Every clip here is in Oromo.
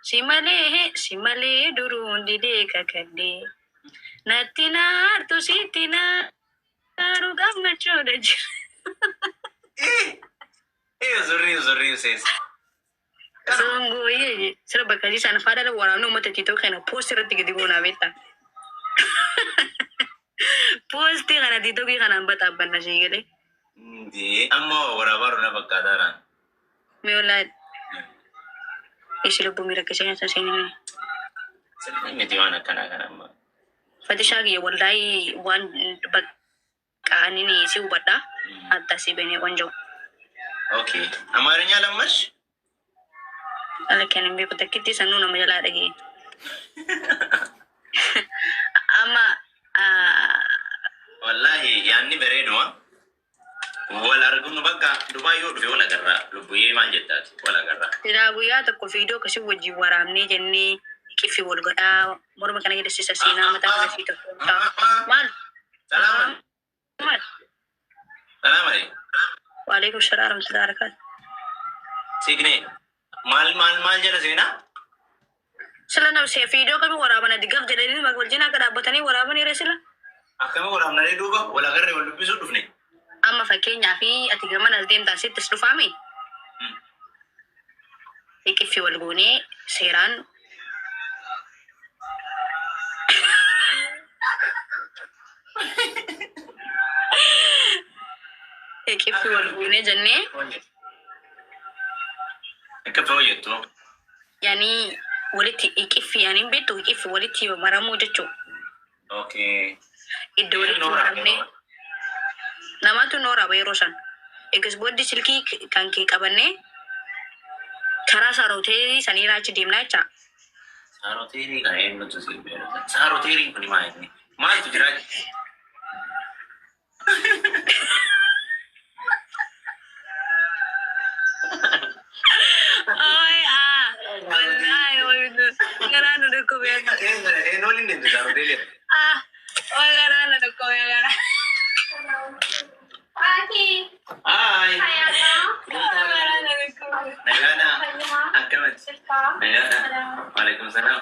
Si malee si malee duruun didee kakadhee. Natti naartu sitti naaru gammachuudha jira. Eh, zurrii zurrii seensa. Songooyee sirba akkasii sana faadha waraabni uummata TikTok kana post irratti gadi goonaa beektaa. Poostii kana TikTok kanaan baxaabbanna ishee galee. Ndee amma waraabaa runa fakkaataadhaan. Mee wallaahi ishee lubbuu miira akkasii nyaata seenaa. Sirrii miti waan akkanaa kana amma. Fatishaa kiyya wallaahi waan bakka ani si hubadhaa adda si benee ቆንጆ. Okay. አማርኛ ለመድሽ? Ala kan hin beeku takkitti sanuu nama jalaa dhagee. Amma Wallahi yaanni bareeduma. Wal arguun bakka Dubaay yoo dhufe wal agarraa. Lubbuyyee maal jettaati? Wal agarraa. Silaa guyyaa tokko fiidoo akkasii wajjin waraabnee jennee qiffi wal godhaa morma kana keessa seenaa mataa kana fi tokko maal Salaam maal salaam alaikum. waalaikum salaam warahmatullahi wabarakatuh. Signe maal maal maal jala seenaa? Sila namsee fiidoo kamii waraaban adi gaf jedhanii wajjin akka dhaabbatanii waraabanii sila. Akkami waraabnaree duuba wal agarree wal dubbisuu dhufne? Amma fakkeenyaa fi ati gaman as deemtaan sittis dhufaami. Qiffi wal goonee seeraan qiffi wal goonee jennee Akka fooyyattu. yaani walitti qiffi yaani hin beektu qiffi walitti maramuu jechuudha. Okay. Iddoo walitti maramnee namatu noora yeroo san. Egas booddee silkii kan kee qabannee karaa saaroteerii saniirraa achi deemnaa jecha. Saaroteerii kan eenyutu si beeku? Saaroteeriin kun maal inni? Maaltu jira? Ay, ah, wallahi, garaa nu dhukkube. Eenyu waliin deemte saaroteerii? Ah, garaa nu dhukkube garaa. Haay. Garaa nu dhukkube. Nagaadha. Akkamati? Nagaadha. Waalaikum salaam.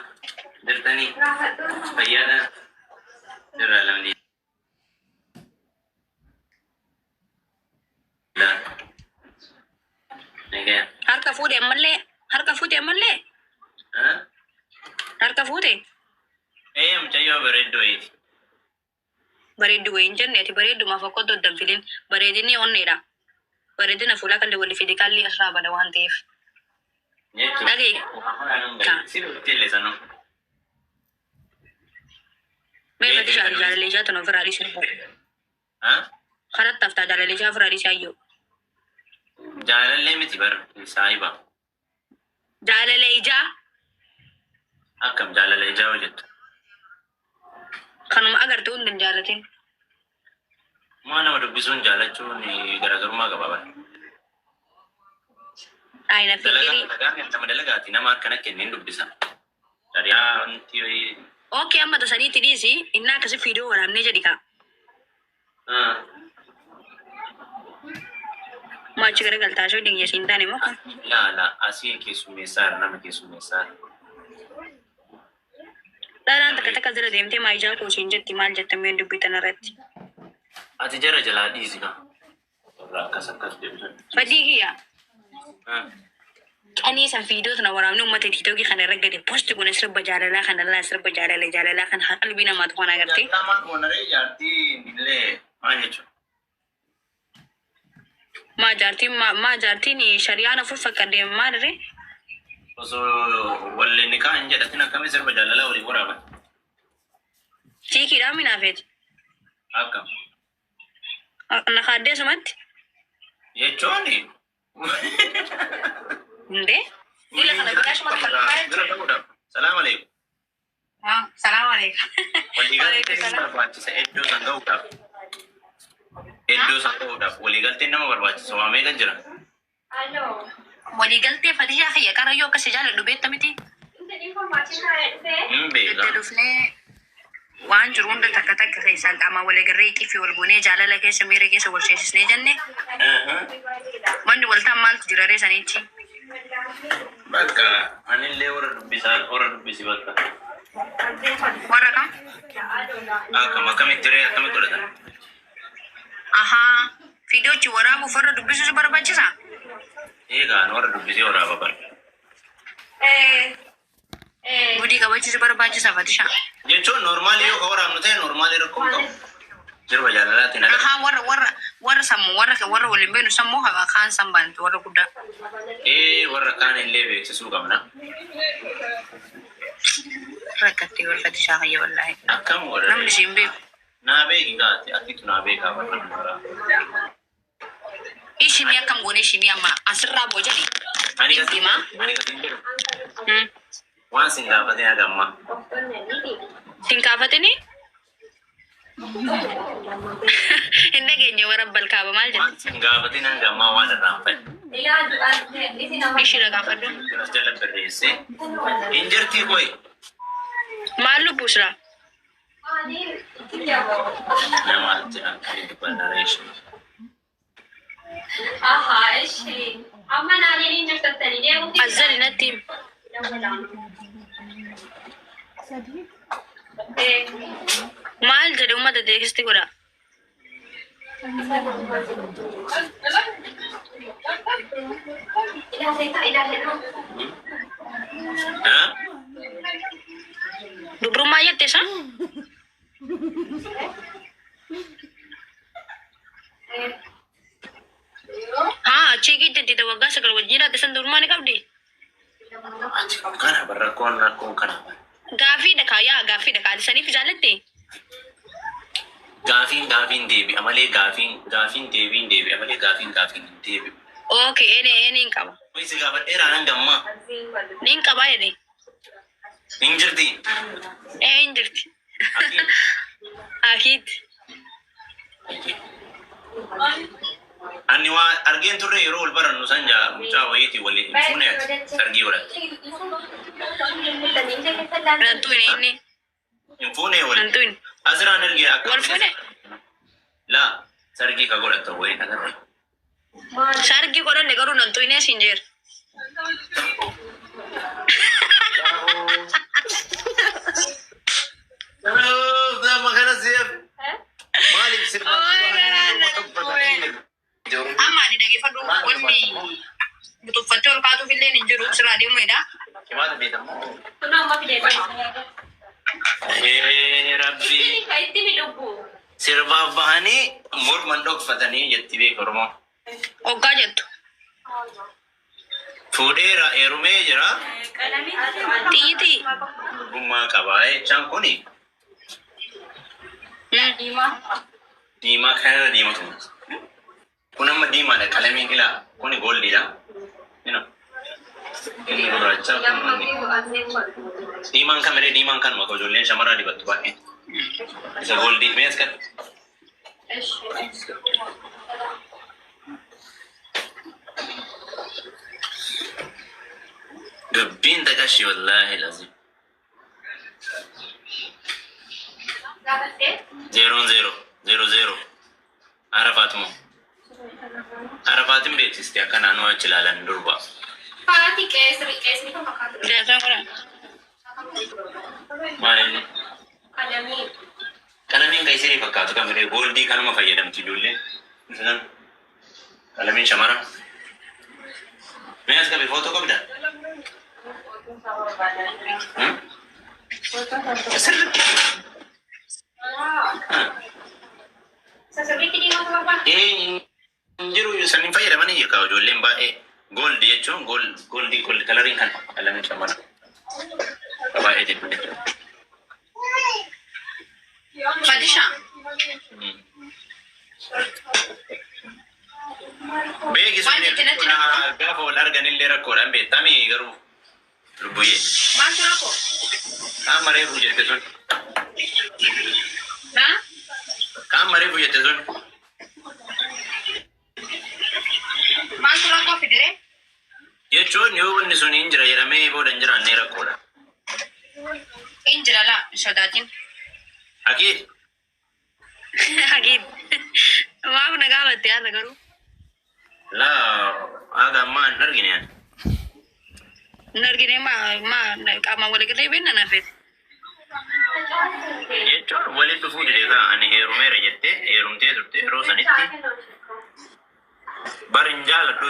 Jirtanii? Fayyaadha? Jirra alhamdulillah. Nagaa. Harka fuudhe ammallee, harka fuudhe ammallee, Ah? harka fuudhe. Ee mucayyoo bareedduu wayiiti. Bareeddu wayii hin jenne ati bareeddumaaf akka otoo danfilin bareedinni onneedha. Bareedina fuulaa kallee walii fide kalli asirraa bada waan ta'eef. Jechuun. Dhaga'i. Si dhuftee illee sanuu. Mee fatishaa jaalallee ijaa tana ofirraa dhiisi. Ah? Karatti haftaa jaalallee ijaa ofirraa dhiisi ayyoo. Jaalallee miti bar saahiba. Jaalallee ijaa Akkam jaalala ijaa hojjettu. kanuma agarte hundi hin jaalatin. Maa nama dubbisuun jaalachuun garaagarummaa qaba bara. Ayina fikirii. Dalagaa nama dalagaati nama akkana kenneen dubbisa. Shari'aa wanti wayii. Okay amma tasaniitti dhiisi inni akkasi fiidoo waraabnee jedhi kaa. Maachi gara galtaa ishee dingyee siin taane moo kan? Laa laa asii keessummeessaa nama keessummeessaa. Dhalaan takka takka jala deemtee maa ijaa koo siin jetti maal jette mee dubbii tana irratti. Ati jara jalaa dhiisi kaa. Warra akkas akkas deemsan. Fadii kiyya qanii san fiidoo tana waraabnee uummata tiitookii kana irra gadi posti kun sirba jaalalaa kana laa sirba jaalala jaalalaa kana haa qalbii namaatu kana agartee. Jaartaa maal goonaree jaartii illee maal jechuudha? Maa jaartiin maa jaartiin shari'aan afur fakkadee maal irree? Osoo walli nikaa hin jedhatin akkamii sirba jaalalaa waliin waraaban? Chiikiidhaa minaafeeti. Akkam. Na kaaddee sumatti. Jechuun. Indee? Ila kana bitaa sumatti kan Bira ta'uudhaaf. Salaam alaikum. Salaam alaikum. Waliigalteen nama barbaachisa iddoo san ga'uudhaaf. Iddoo san ga'uudhaaf waliigalteen nama barbaachisa waa meeqa jira? Waliigaltee Fatishaa kiyya qarayyoo akkasi jaaladhu beekta miti. Hin beeka. Itti dhufnee waan jiru hunda takka takka keessaan qaamaan wal agarree qiffii wal goonee jaalala keessa miira keessa wal seensisnee jenne manni waltaan maaltu jira ree saniichi. Bakka anillee warra dubbisa. dubbisi bakka. Warra kam? Akkam akkamitti ree akkamitti godhatan? Ahaa. Viidiyoochi waraabuuf warra dubbisuus barbaachisa? Eegaa warra dubbisee waraaba bara. Gudii qabachiisu barbaachisa Fatisha. Jechuun normaalii yoo ka waraabnu ta'e normaalii rakkoo hin qabu. Sirba jaalalaatiin ala. Ahaa, warra sammuu warra waliin beenu sammuu haa kaan san baantu warra guddaa. Ee, warra kaan illee beeksisuu qabna. Rakkattee wal Fatishaa kayya wallaahi. Akkam warra. Namni siin beeku. Naa beeki gaate atitu naa beekaa barra warra. Ishimii akkam goone ishimii amma asirraa boo jedhi. Ani gatiin Himaa? Ani gatiin jedhu. Waan sin gaafatee haga ammaa. Sin kaafatini? Hin dhageenye warra balkaaba maal jedhu? Waan sin gaafatee haga ammaa waan irraanfadhe. Ishii gaafadhu. As jala barreessee. Hin jirtii koyi. Maal lubbuu sira? Nama alatti akkamii dubbannaa reessu. Azzali natti himi. Maal jedhe uummata teekisti godha? Haa? Dubrummaa jette isa? Haa, chiikii itti waggaa 9 wajjin jiraatte san dubrummaa ni qabdi? Kana barra rakkoon rakkoon kana. Gaaffiidha kaa, yaa gaaffiidha kaa, saniif jaalatte? Gaafiin gaafiin deebi'a malee gaafiin gaafiin deebiin deebi'a malee gaafiin gaafiin hin deebi'u. Okay, ene ene hin qaba. Wai si gaafadheeraa nan gammaa. Nin qaba jedhe. Hin jirti. Ee, hin jirti. Akiin. Akiit. Ani waa argeen turre yeroo wal barannu san jaa mucaa wayiitii waliin hin fuune ati sargii godhatte. Nantuun inni. Hin fuune waliin. Nantuun. Asirraan ergee akka. Wal fuune? Laa, sargii ka godhatta wayii kanarra. Sargii godhanne garuu nantuun siin jeera. Nama kana si'eef maaliif sirba? Amma ani dhageeffadhu, wanni tuffattee ol kaatuuf illee hin jiru, sirraa deemuudha. Himaata beekamu. Ee Rabbi. Sirbaaf bahanii morman dhokfatanii jetti beeku Oromoo. Hoggaa jettu. Fuudheera, heerumee jira. Xiyyitii. Durbummaa qabaa jechaan kuni diimaa kanarra diimatu. Kun amma diimaadha, qalamiin ilaa kuni goldiidha. Inni gurraacha kun inni. Diimaan kan malee diimaan kan maka ijoolleen shamaraa dibattu baay'ee. Isa goldii mee as qabi. Dubbiin taqashi wallaahi lazim. Zeeroon zeero zeero zeero. Arafaat moo? Arafaatin beeksisti akka naannoo achi ilaalan durba. Deesaa godhan. Maal inni? Qalamiin kan isinii fakkaatu kamiree goldii kanuma fayyadamti ijoolleen. Isinan qalamiin shamara. Mee as qabi, footoo qabda? Hmm? Sirriitti. Ee, hin jiru saniin fayyadamanii jechuudha ijoolleen baay'ee. Gold jechuun goldii gold kalariin kan qalamiin shamara. Baay'ee jechuudha. Fadisha. Beeki sun Waan jetti natti gaafa wal arganillee rakkoodhaan beektami garuu lubbuyyee. Maaltu rakkoo? Kaan mareefu jette sun. Haa? Kaan mareefu jette sun. Maaltu rakkoo fidire? Jechuun yoo wanni sun hin jira jedhamee booda hin jiraannee rakkoodha. Hin jira laa, hin sodaatin. Akiid. Hakiin. Maaf na gaafatte yaada garuu? Laa, haga ammaa hin argine ani. Hin argine maa maa qaamaan wal agarree beekna na feete. Jechuun walitti dhufuu dide kaa ani heerumeera jettee heerumtee turte yeroo sanitti bar hin jaaladhu.